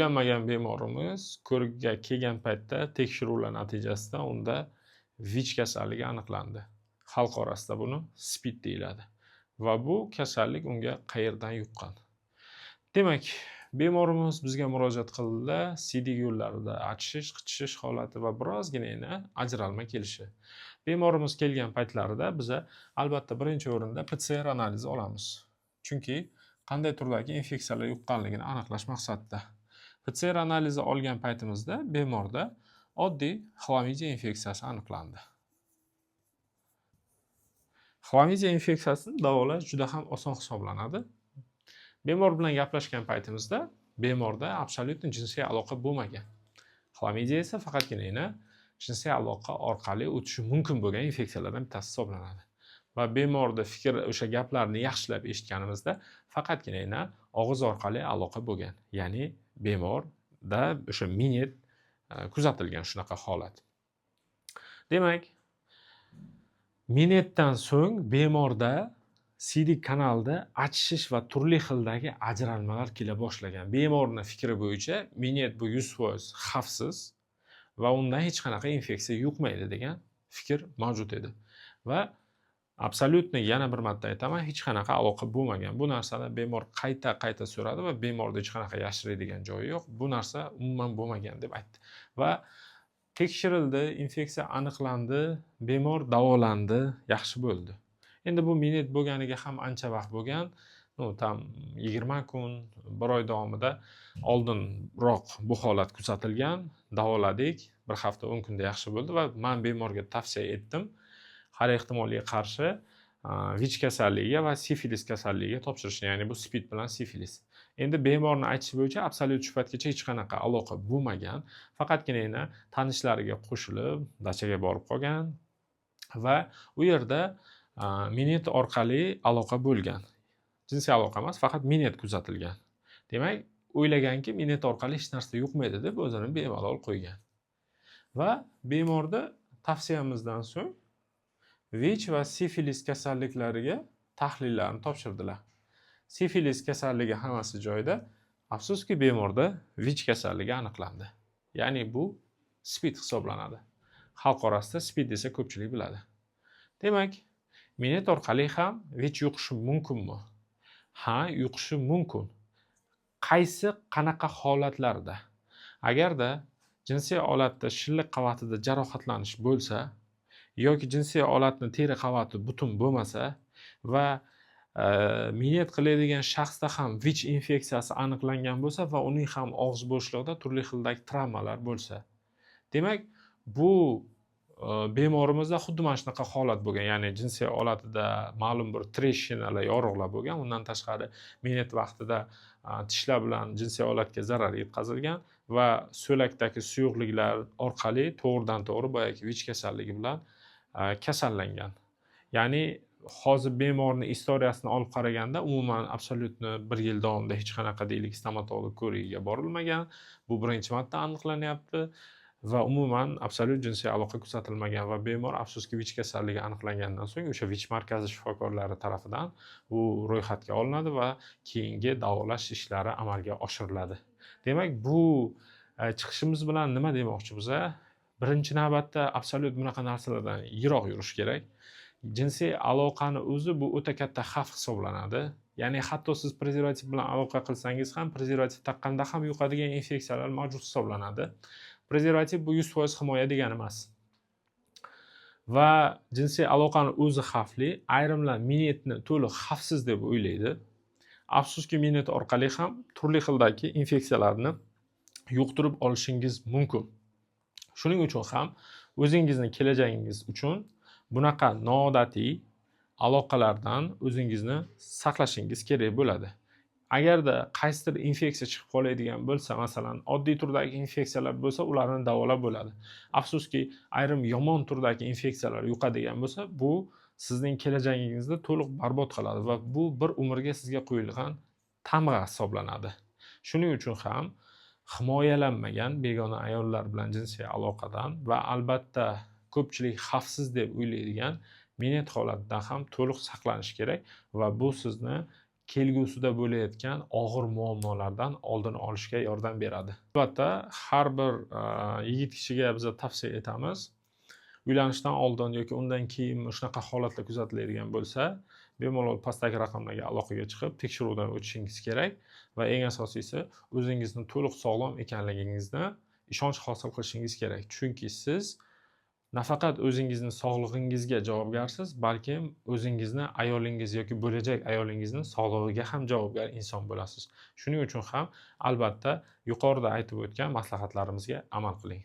Uylanmagan bemorimiz ko'rikka kelgan paytda tekshiruvlar natijasida unda ВИЧ kasalligi aniqlandi. Xalq orasida buni СПИД deyiladi. Va bu kasallik unga qayerdan yuqqan? Demak, bemorimiz bizga murojaat qildilar. Siydik yo'llarida achishish, qichishish holati va birozgina ajralma kelishi. Bemorimiz kelgan paytlarida biza albatta birinchi o'rinda PCR analizi olamiz. Chunki qanday turdagi infeksiyalar yuqqanligini aniqlash maqsadida. PCR analizi olgan paytimizda bemorda oddiy xlamidiya infeksiyasi aniqlandi. Xlamidiya infeksiyasini davolash juda ham oson hisoblanadi. Bemor bilan gaplashgan paytimizda bemorda абсолютно jinsiy aloqa bo'lmagan. Xlamidiya esa faqatgina jinsiy aloqa orqali o'tishi mumkin bo'lgan infeksiyalardan bittasi hisoblanadi. Va bemorda fikr, o'sha gaplarni yaxshilab eshitganimizda, faqatgina og'iz orqali aloqa bo'lgan. Ya'ni bemorda o'sha minet kuzatilgan shunaqa holat. Demak, minetdan so'ng bemorda siydik kanalida achishish va turli xildagi ajralmalar kela boshlagan. Bemorni fikri bo'yicha minet bu 100% xavfsiz va undan hech qanaqa infeksiya yuqmaydi degan fikr mavjud edi. Va абсолютно, yana bir marta aytaman, hech qanaqa aloqa bo'lmagan. Bu narsani bemor qayta-qayta so'radi va bemorda hech qanaqa yashiradigan joyi yo'q. Bu narsa umuman bo'lmagan deb aytdi. Va tekshirildi, infeksiya aniqlandi, bemor davolandi, yaxshi bo'ldi. Endi bu minet bo'lganiga ham ancha vaqt bo'lgan. Ну, там 20 kun, bir oy davomida oldinroq bu holat kuzatilgan. Davoladik. Bir hafta, 10 kunda yaxshi bo'ldi va man bemorga tavsiya etdim. Har ehtimolga qarshi ВИЧ kasalligiga va sifilis kasalligiga topshirishni, ya'ni bu СПИД bilan sifilis. Endi bemorni aytishi bo'yicha абсолют shu paytgacha hech qanaqa aloqa bo'lmagan. Faqatgina tanishlariga qo'shilib, dachaga borib qolgan va u yerda minet orqali aloqa bo'lgan. Jinsiy aloqa emas, faqat minet kuzatilgan. Demak, o'ylaganki, minet orqali hech narsa yuqmaydi deb o'zini bemalol qo'ygan. Va bemorda tavsiyamizdan so'ng ВИЧ va sifilis kasalliklariga tahlillarni topshirdilar. Sifilis kasalligi hammasi joyida. Afsuski, bemorda ВИЧ kasalligi aniqlandi. Ya'ni bu СПИД hisoblanadi. Xalq orasida СПИД desa, ko'pchilik biladi. Demak, minet orqali ham ВИЧ yuqishi mumkinmi? Ha, yuqishi mumkin. Qaysi, qanaqa holatlarda? Agarda jinsiy olatda shilliq qavatida jarohatlanish bo'lsa yoki jinsiy olatni teri qavati butun bo'lmasa va minet qiladigan shaxsda ham ВИЧ infeksiyasi aniqlangan bo'lsa va uning ham og'iz bo'shlig'ida turli xildagi travmalar bo'lsa. Demak, bu bemorimizda xuddi mana shunaqa holat bo'lgan, ya'ni jinsiy olatida ma'lum bir трещина lar, yoriqlar bo'lgan. Undan tashqari, minet vaqtida tishlar bilan jinsiy olatga zarar yetkazilgan va so'lakdagi suyuqliklar orqali to'g'ridan to'g'ri boyagi ВИЧ kasalligi bilan kasallangan. Ya'ni hozir bemorni история sini olib qaraganda, umuman абсолютно bir yil davomida hech qanaqa, deylik, stomatolog ko'rigiga borilmagan. Bu birinchi marta aniqlanyapti va umuman абсолют jinsiy aloqa kuzatilmagan va bemor, afsuski, ВИЧ kasalligi aniqlangandan so'ng o'sha ВИЧ markazi shifokorlari tarafidan u ro'yxatga olinadi va keyingi davolash ishlari amalga oshiriladi. Demak, bu chiqishimiz bilan nima demoqchimiz? Birinchi navbatda абсолют bunaqa narsalardan yiroq yurish kerak. Jinsiy aloqani o'zi bu o'ta katta xavf hisoblanadi. Ya'ni hatto siz prezervativ bilan aloqa qilsangiz ham, prezervativ taqqanda ham yuqadigan infeksiyalar mavjud hisoblanadi. Prezervativ bu 100% himoya degani emas. Va jinsiy aloqani o'zi xavfli. Ayrimlar minetni to'liq xavfsiz deb o'ylaydi. Afsuski, minet orqali ham turli xildagi infeksiyalarni yuqtirib olishingiz mumkin. Shuning uchun ham o'zingizni kelajagingiz uchun bunaqa noodatiy aloqalardan o'zingizni saqlashingiz kerak bo'ladi. Agarda qaysidir infeksiya chiqib qoladigan bo'lsa, masalan, oddiy turdagi infeksiyalar bo'lsa, ularni davolab bo'ladi. Afsuski, ayrim yomon turdagi infeksiyalar yuqadigan bo'lsa, bu sizning kelajagingizni to'liq barbod qiladi va bu bir umrga sizga qo'yilgan tamg'a hisoblanadi. Shuning uchun ham himoyalanmagan begona ayollar bilan jinsiy aloqadan va albatta ko'pchilik xavfsiz deb o'ylaydigan minet holatidan ham to'liq saqlanish kerak va bu sizni Kelgusida bo'layotgan og'ir muammolardan oldini olishga yordam beradi. Albatta, har bir yigit kishiga biza tavsiya etamiz. Uylanishdan oldin yoki undan keyin shunaqa holatlar kuzatiladigan bo'lsa, bemalol pastdagi raqamlarga aloqaga chiqib, tekshiruvdan o'tishingiz kerak va eng asosiysi, o'zingizni to'liq sog'lom ekanligingizni ishonch hosil qilishingiz kerak. Chunki siz nafaqat o'zingizni sog'lig'ingizga javobgarsiz, balkim o'zingizni ayolingiz yoki bo'lajak ayolingizni sog'lig'iga ham javobgar inson bo'lasiz. Shuning uchun ham albatta yuqorida aytib o'tgan maslahatlarimizga amal qiling.